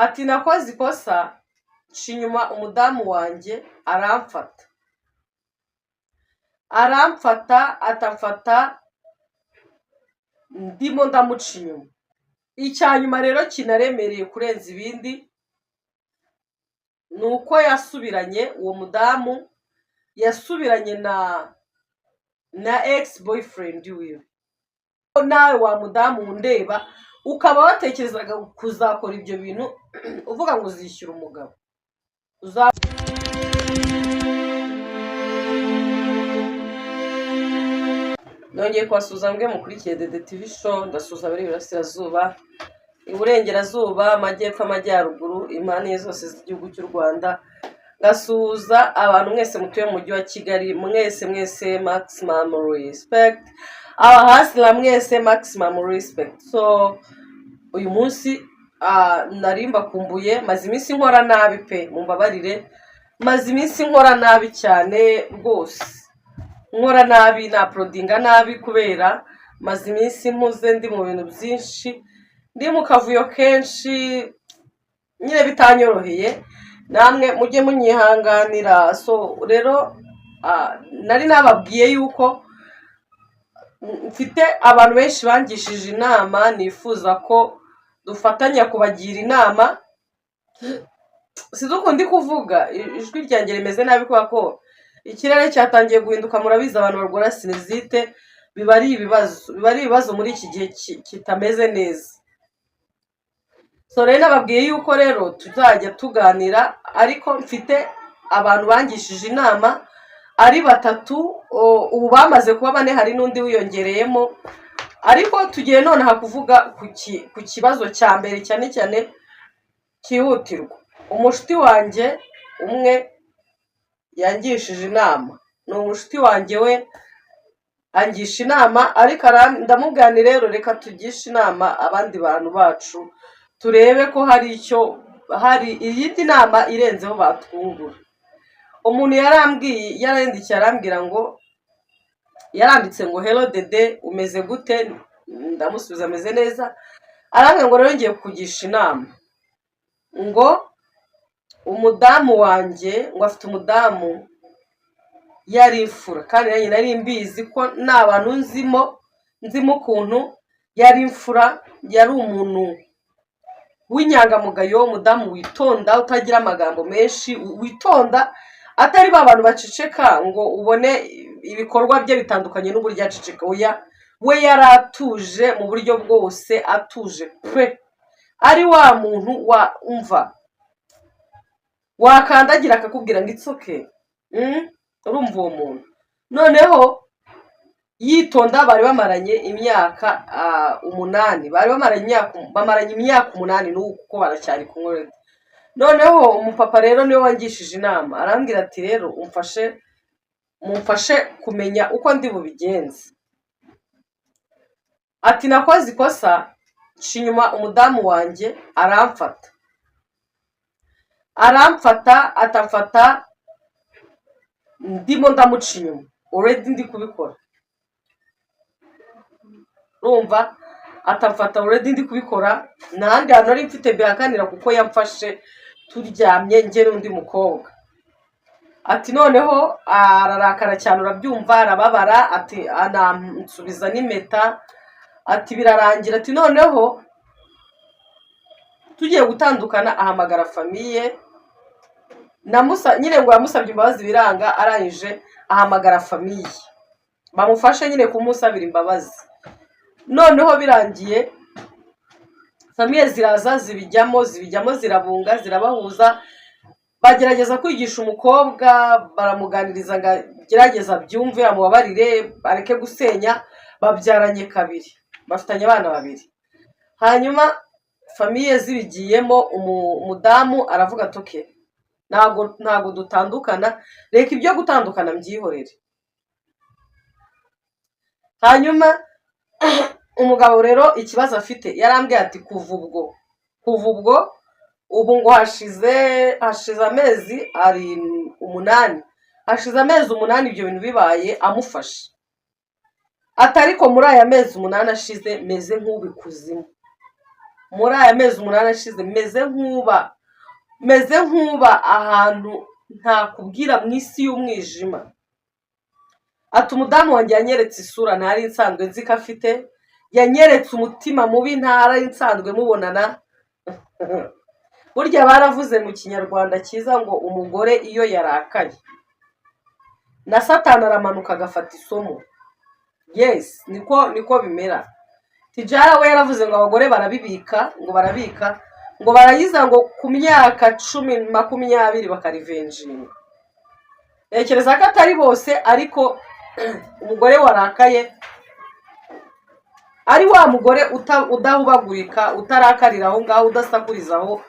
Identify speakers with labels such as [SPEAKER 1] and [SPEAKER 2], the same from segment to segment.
[SPEAKER 1] Ati: "Nakoze ikosa, nca inyuma umudamu wanjye, aramfata, aramfata, atamfata ndimo ndamuca inyuma." Icya nyuma rero kinaremereye kurenza ibindi ni uko yasubiranye, uwo mudamu yasubiranye na ex boyfriend wiwe. Nawe wa mudamu ndeba, ukaba watekerezaga kuzakora ibyo bintu, uvuga ngo uzishyura umugabo. Nongeye kubasuhuza mwe mukurikiye Dede TV Show. Ndasuhuza abari iburasirazuba, iburengerazuba, amajyepfo, amajyaruguru, impande zose z'igihugu cy'u Rwanda. Ngasuhuza abantu mwese mutuye mu Mujyi wa Kigali, mwese mwese, maximum respect. Abahasira mwese, maximum respect. So uyu munsi nari mbakumbuye. Maze iminsi nkora nabi pe, mumbabarire. Maze iminsi nkora nabi cyane rwose, nkora nabi, na uploadinga nabi, kubera maze iminsi mpuze, ndi mu bintu byinshi, ndi mu kavuyo kenshi nyine, bitanyoroheye. Namwe mujye munyihanganira. So rero nari nababwiye yuko mfite abantu benshi bangishije inama, nifuza ko dufatanya kubagira inama. Sinzi ukuntu ndi kuvuga, ijwi ryanjye rimeze nabi kubera ko ikirere cyatangiye guhinduka. Murabizi, abantu barwara sinusite biba ari ibibazo, biba ari ibibazo muri iki gihe kitameze neza. So rero nababwiye yuko rero tuzajya tuganira, ariko mfite abantu bangishije inama ari batatu, ubu bamaze kuba bane, hari n'undi wiyongereyemo. Ariko tugiye nonaha kuvuga ku kibazo cya mbere cyane cyane cyihutirwa. Umushuti wanjye umwe yangishije inama, ni umushuti wanjye, we angisha inama, ariko ndamubwira nti: "Rero reka tugishe inama abandi bantu bacu, turebe ko hari icyo, hari iyindi nama irenzeho batwungura." Umuntu yarambwiye, yarandikiye, arambwira ngo, yaranditse ngo: "Hello Dede, umeze gute?" Ndamusubiza ameze neza. Arambwira ngo: "Rero ngiye kukugisha inama," ngo umudamu wanjye, ngo afite umudamu, yari imfura, kandi nanjye nari mbizi ko nta bantu nzimo ukuntu yari imfura, yari umuntu w'inyangamugayo, umudamu witonda, utagira amagambo menshi, witonda, atari ba bantu baceceka ngo ubone ibikorwa bye bitandukanye n'uburyo aceceka. Oya, we yari atuje mu buryo bwose, atuje pe, ari wa muntu wa umva wakandagira akakubwira ngo "It's okay." Urumva uwo muntu noneho yitonda. Bari bamaranye imyaka 8, bari bamaranye imyaka 8 n'ubu kuko baracyari kumwe already. Noneho umupapa rero niwe wangishije inama, arambwira ati: "Rero umfashe, mumfashe kumenya uko ndi bubigenze." Ati: "Nakoze ikosa, nca inyuma umudamu wanjye, aramfata, aramfata, atamfata ndimo ndamuca inyuma already, ndi kubikora." Urumva, atamfata already ndi kubikora, nta handi hantu nari mfite mbihakanira, kuko yamfashe turyamye njye n'undi mukobwa. Ati: "Noneho ararakara cyane, urabyumva, arababara." Ati: "Anansubiza n'impeta." Ati: "Birarangira." Ati: "Noneho tugiye gutandukana, ahamagara famille." Nyine ngo yamusabye imbabazi biranga, arangije ahamagara famille bamufashe nyine kumusabira imbabazi. Noneho birangiye, famille ziraza, zibijyamo, zibijyamo, zirabunga, zirabahuza, bagerageza kwigisha umukobwa, baramuganiriza ngo agerageze abyumve, amubabarire, areke gusenya. Babyaranye kabiri, bafitanye abana babiri. Hanyuma famille zibigiyemo, umudamu aravuga ati: "Okay, ntabwo dutandukana, reka ibyo gutandukana mbyihorere." Hanyuma umugabo rero ikibazo afite, yarambwiye ati kuva ubwo, ubu ngo hashize amezi ari 8, hashize amezi 8 ibyo bintu bibaye, amufashe. Ati: "Ariko muri aya mezi 8 ashize, meze nk'ubikuzimu." Muri aya mezi 8 ashize meze nk'uba ahantu ntakubwira, mu isi y'umwijima. Ati: "Umudamu wanjye yanyeretse isura ntari nsanzwe nzi ko afite, yanyeretse umutima mubi ntari nsanzwe mubonana." Burya baravuze mu Kinyarwanda cyiza ngo umugore iyo yarakaye na Satani aramanuka agafata isomo. Yes, niko bimera. Tijara we yaravuze ngo abagore barabibika, ngo barabika, ngo barayiza, ngo ku myaka 10, 20 bakarivenjinga. Ntekereza ko atari bose, ariko umugore warakaye ari wa mugore udahubagurika, utarakarira aho ngaho, udasakuriza aho,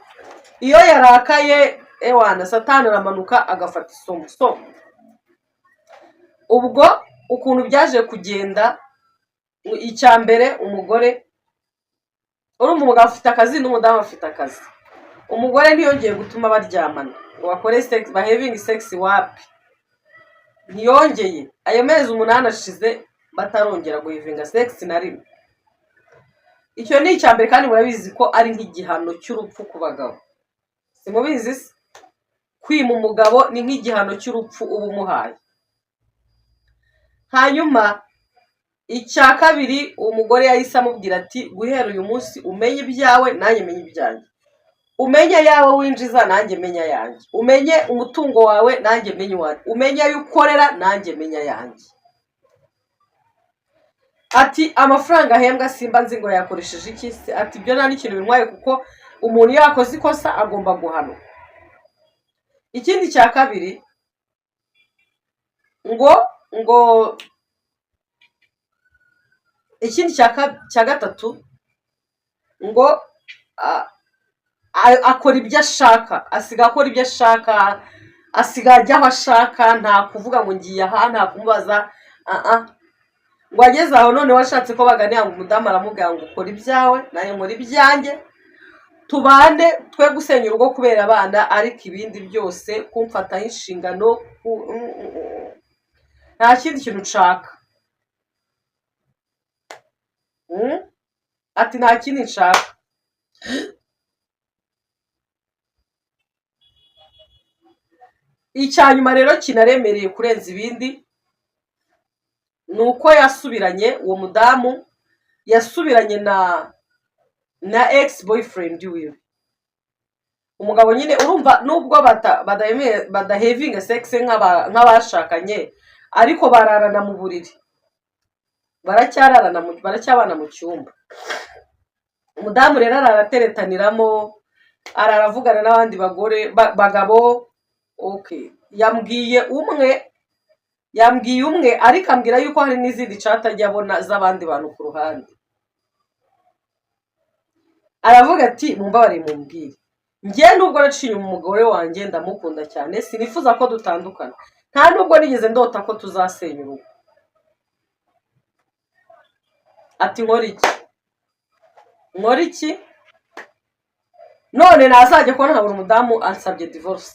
[SPEAKER 1] iyo yarakaye, ewana, Satani aramanuka agafata isomo. So ubwo ukuntu byaje kugenda, icya mbere, umugore, urumva, umugabo afite akazi n'umudamu afite akazi, umugore ntiyongeye gutuma baryamana ngo bakore sex, bahavinge sex, wapi, ntiyongeye. Ayo mezi 8 ashize batarongera guhavinga sex na rimwe. Icyo ni icya mbere, kandi murabizi ko ari nk'igihano cy'urupfu ku bagabo. Simubizi se? Kwima umugabo ni nk'igihano cy'urupfu uba umuhaye. Hanyuma icya kabiri, umugore yahise amubwira ati: "Guhera uyu munsi umenye ibyawe, nanjye menye ibyanjye. Umenye ayawe winjiza, nanjye menye ayanjye. Umenye umutungo wawe, nanjye menye uwanjye. Umenye ayo ukorera, nanjye menye ayanjye." Ati: "Amafaranga ahembwa simba nzi ngo yakoresheje iki se." Ati: "Ibyo nta n'ikintu bintwaye, kuko umuntu iyo yakoze ikosa agomba guhanwa." Ikindi cya kabiri, ngo ikindi cya gatatu, ngo akora ibyo ashaka, asigaye akora ibyo ashaka, asigaye ajya aho ashaka, nta kuvuga ngo ngiye aha, nta kumubaza. Ngo ageze aho noneho ashatse ko baganira, ngo umudamu aramubwira ngo: "Ukora ibyawe, nanjye nkora ibyanjye, tubane, twe gusenya urugo kubera abana, ariko ibindi byose kumfataho inshingano, nta kindi kintu nshaka." Ati: "Nta kindi nshaka." Icya nyuma rero kinaremereye kurenza ibindi ni uko yasubiranye, uwo mudamu yasubiranye na ex boyfriend wiwe. Umugabo nyine, urumva, nubwo badahavinga sex nk'abashakanye, ariko bararana mu buriri, baracyararana, baracyabana mu cyumba. Umudamu rero arara ateretaniramo, arara avugana n'abandi bagore, bagabo. Okay, yambwiye umwe, ariko ambwira yuko hari n'izindi chat ajya abona z'abandi bantu ku ruhande. Aravuga ati: "Mumbabarire mumbwire, njye nubwo naciye umugore wanjye, ndamukunda cyane, sinifuza ko dutandukana, nta nubwo nigeze ndota ko tuzasenya urugo." Ati: "Nkora iki? Nkora iki? None nazajya kubona nkabura umudamu ansabye divorce,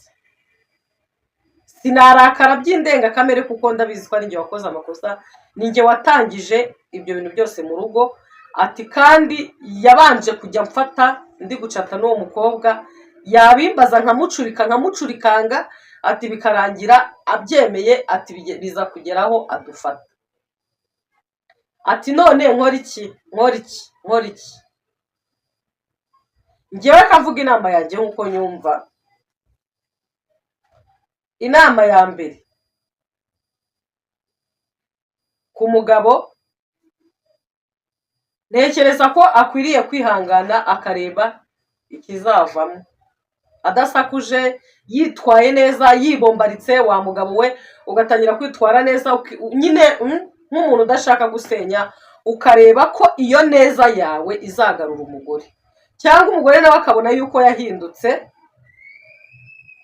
[SPEAKER 1] sinarakara by'indengakamere, kuko ndabizi ko ari njye wakoze amakosa, ni njye watangije ibyo bintu byose mu rugo." Ati: "Kandi yabanje kujya mfata ndi gucata n'uwo mukobwa, yabimbaza nkamucurika, nkamucurikanga." Ati: "Bikarangira abyemeye." Ati: "Biza kugeraho adufata." Ati: "None nkora iki? Nkora iki? Nkora iki?" Ngewe kavuga inama yanjye nk'uko nyumva. Inama ya mbere ku mugabo, ntekereza ko akwiriye kwihangana akareba ikizavamo, adasakuje, yitwaye neza, yibombaritse. Wa mugabo we, ugatangira kwitwara neza nyine, nk'umuntu udashaka gusenya, ukareba ko iyo neza yawe izagarura umugore, cyangwa umugore nawe akabona yuko yahindutse,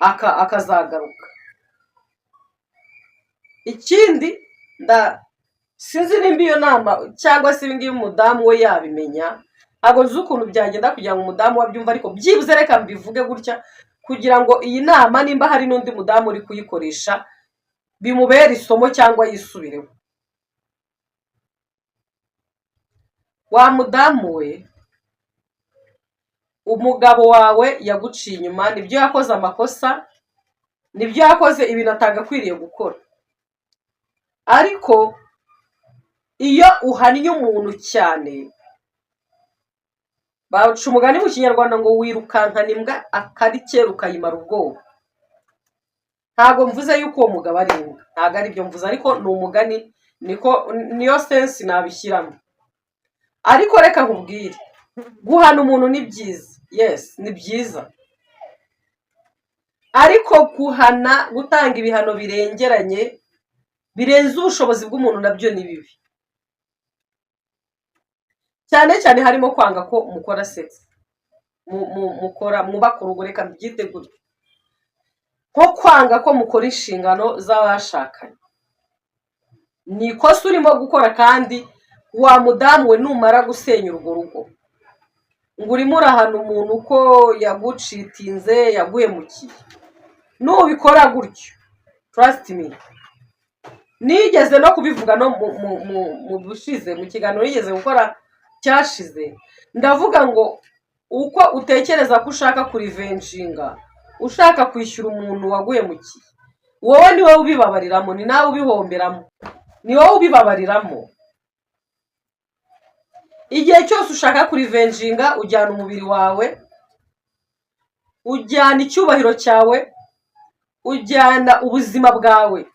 [SPEAKER 1] akazagaruka. Ikindi, sinzi nimba iyo nama cyangwa se ibingibi umudamu we yabimenya, ntabwo nzi ukuntu byagenda kugira ngo umudamu we abyumve, ariko byibuze reka mbivuge gutya kugira ngo iyi nama, nimba hari n'undi mudamu uri kuyikoresha, bimubere isomo cyangwa yisubireho. Wa mudamu we, Umugabo wawe yaguciye inyuma, nibyo, yakoze amakosa, nibyo, yakoze ibintu atagakwiriye gukora. Ariko iyo uhannye umuntu cyane, baca umugani mu Kinyarwanda ngo "Wirukankana imbwa akari kera ukayimara ubwoba." Ntabwo mvuze yuko uwo mugabo ari imbwa, ntabwo ari byo mvuze, ariko ni umugani, niko niyo sense nabishyiramo. Ariko reka nkubwire, guhana umuntu ni byiza, yes, ni byiza, ariko guhana, gutanga ibihano birengeranye, birenze ubushobozi bw'umuntu, nabyo ni bibi, cyane cyane harimo kwanga ko mukora sex, mukora mwubaka urugo, reka mbyite gutyo, nko kwanga ko mukora inshingano z'abashakanye. Ni ikosa urimo gukora. Kandi wa mudamu we, numara gusenya urwo rugo, ngo urimo urahana umuntu ko yagucheatinze, yaguhemukiye, nubikora gutyo, trust me, nigeze no kubivuga no mu bushize, mu kiganiro nigeze gukora cyashize, ndavuga ngo uko utekereza ko ushaka kurevenginga, ushaka kwishyura umuntu waguhemukiye, wowe ni wowe ubibabariramo, ni nawe ubihomberamo, ni wowe ubibabariramo. Igihe cyose ushaka kurevenginga, ujyana umubiri wawe, ujyana icyubahiro cyawe, ujyana ubuzima bwawe.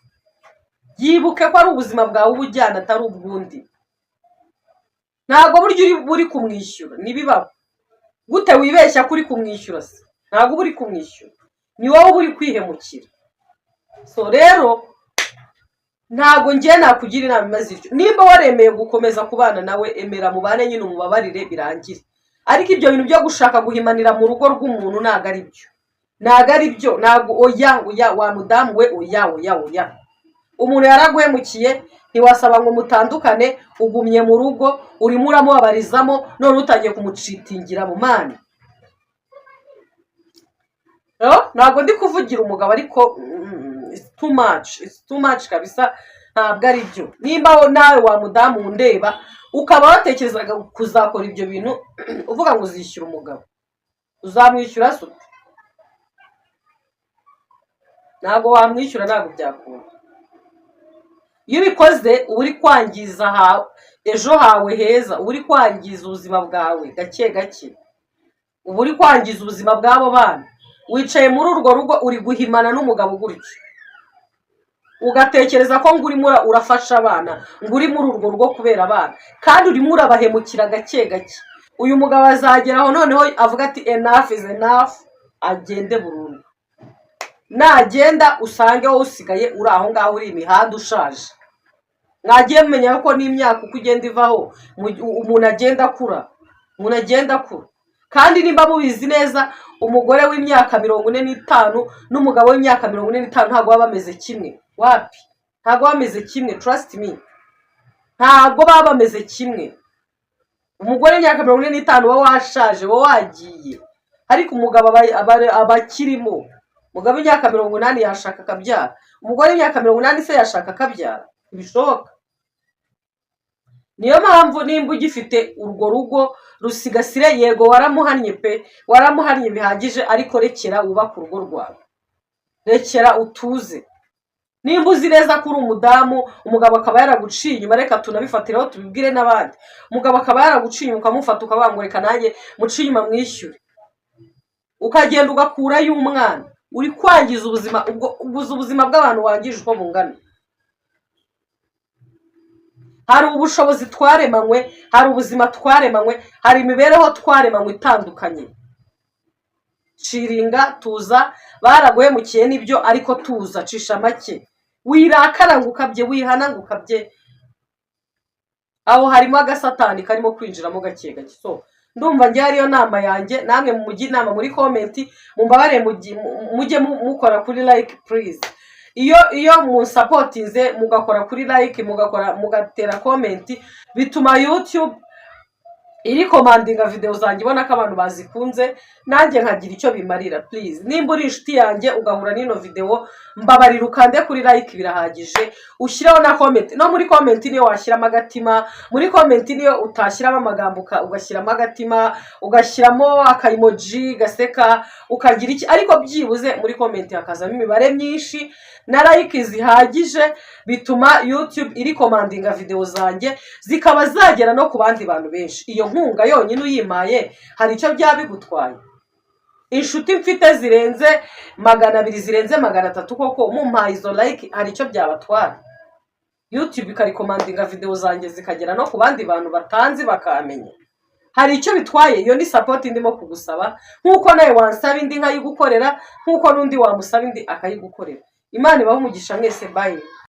[SPEAKER 1] Yibuke ko ari ubuzima bwawe uba ujyana, atari ubw'undi. Ntabwo burya uri kumwishyura, ntibibaho. Gute wibeshya ko uri kumwishyura se? Ntabwo uba uri kumwishyura, ni wowe uba uri kwihemukira. So rero ntabwo ngiye nakugira inama imeze ityo. Nimba waremeye gukomeza kubana nawe, emera mubane nyine, umubabarire birangire. Ariko ibyo bintu byo gushaka guhimanira mu rugo rw'umuntu ntabwo ari byo, ntabwo ari byo, ntabwo. Oya, oya, wa mudamu we, oya, oya, oya. Umuntu yaraguhemukiye, ntiwasaba ngo mutandukane, ugumye mu rugo, urimo uramubabarizamo, none utangiye kumucheatingira mu mana. No, ntabwo ndi kuvugira umugabo, ariko it's too much, it's too much kabisa, ntabwo ari byo. Nimba nawe wa mudamu undeba ukaba watekerezaga kuzakora ibyo bintu, uvuga ngo uzishyura umugabo, uzamwishyura se ute? Ntabwo wamwishyura, ntabwo byakunda. Iyo ubikoze uba uri kwangiza ejo hawe heza, uba uri kwangiza ubuzima bwawe gake gake, uba uri kwangiza ubuzima bw'abo bana. Wicaye muri urwo rugo, uri guhimana n'umugabo gutyo, ugatekereza ko ngo urimo urafasha abana, ngo uri muri urwo rugo kubera abana, kandi urimo urabahemukira gake gake. Uyu mugabo azageraho noneho avuga ati "Enough is enough," agende burundu. Nagenda, usange wowe usigaye uri aho ngaho, uri imihanda, ushaje. Mwagiye mumenya ko n'imyaka uko igenda ivaho, umuntu agenda akura, umuntu agenda akura. Kandi nimba mubizi neza, umugore w'imyaka 45 n'umugabo w'imyaka 45 ntabwo baba bameze kimwe. Wapi, ntabwo baba bameze kimwe, trust me, ntabwo baba bameze kimwe. Umugore w'imyaka 45 uba washaje, uba wagiye, ariko umugabo aba akirimo. Umugabo w'imyaka 80 yashaka akabyara. Umugore w'imyaka 80 se yashaka akabyara? Ntibishoboka. Niyo mpamvu nimba ugifite urwo rugo, rusigasire. Yego, waramuhannye pe, waramuhannye bihagije, ariko rekera wubake urugo rwawe, rekera utuze. Nimba uzi neza ko uri umudamu, umugabo akaba yaraguciye inyuma, reka tunabifatireho tubibwire n'abandi, umugabo akaba yaraguciye inyuma, ukamufata ukavuga ngo "Reka nanjye muciye inyuma mwishyure," ukagenda ugakurayo umwana, uri kwangiza ubuzima. Ubwo ubuze ubuzima bw'abantu wangije uko bungana. Hari ubushobozi twaremanywe, hari ubuzima twaremanywe, hari imibereho twaremanywe itandukanye. Chillinga, tuza. Baraguhemukiye nibyo, ariko tuza, cisha make, wirakara ngo ukabye, wihana ngo ukabye. Aho harimo agasatani karimo kwinjiramo gake gake. So ndumva njye ariyo nama yanjye. Namwe mujye inama muri comment, mumbabarire, mujye mukora kuri like, please. Iyo musupportinze, mugakora kuri like, mugakora, mugatera comment, bituma YouTube Irecommendinga videwo zanjye, ibona ko abantu bazikunze, nanjye nkagira icyo bimarira. Please, nimba uri inshuti yanjye ugahura n'ino videwo, mbabarira ukande kuri like, birahagije. Ushyireho na comment. No muri comment niyo washyiramo agatima, muri comment niyo utashyiramo amagambo, ugashyiramo agatima, ugashyiramo aka emoji gaseka, ukagira iki, ariko byibuze muri comment hakazamo imibare myinshi na like zihagije. Bituma YouTube irecommendinga videwo zanjye, zikaba zagera no ku bandi bantu benshi. Iyo nkunga yonyine uyimpaye, hari icyo byaba bigutwaye? Inshuti mfite zirenze 200, zirenze 300, koko mumpaye izo like, hari icyo byabatwara? YouTube ikarecommendinga videwo zanjye zikagera no ku bandi bantu batanzi bakamenya, hari icyo bitwaye? Iyo ni support ndimo kugusaba, nk'uko nawe wansaba indi nkayigukorera, nk'uko n'undi wamusaba indi akayigukorera. Imana ibahe umugisha mwese. Bye.